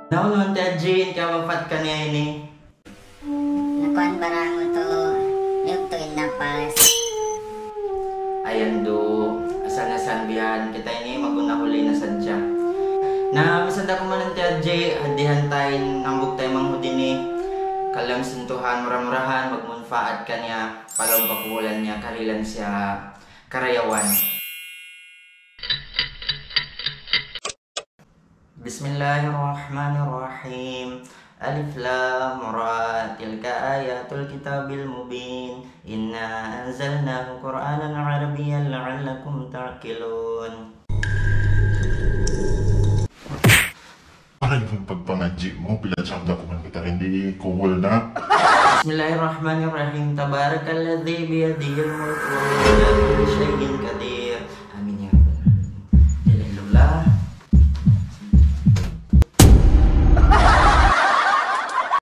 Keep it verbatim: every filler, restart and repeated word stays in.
Na unu, Auntie Adji, in kiyawapat kaniya ini? Nakuan barang tu, yugtu in napas. Ayan du, asal na sangbihan, kita ini mag-una huli na sadja. Na, misan da kuman, Auntie Adji, hadihan ta in hambuuk taymanghud ini. Kalam sin Tuhan, mura-murahan, magmunpaat kaniya, pa lawm pa kubulan niya, karihilan siya karayawan. بسم الله الرحمن الرحيم. ألف لام را، تلك آيات الكتاب المبين. إنا أنزلناه قرآنا عربيا لعلكم تعقلون. Ano in pagpangadji' mu? Pila jam da kuman kita rin di' kumul na. بسم الله الرحمن الرحيم. تبارك الذي بيده الملك وهو على كل شيء قدير.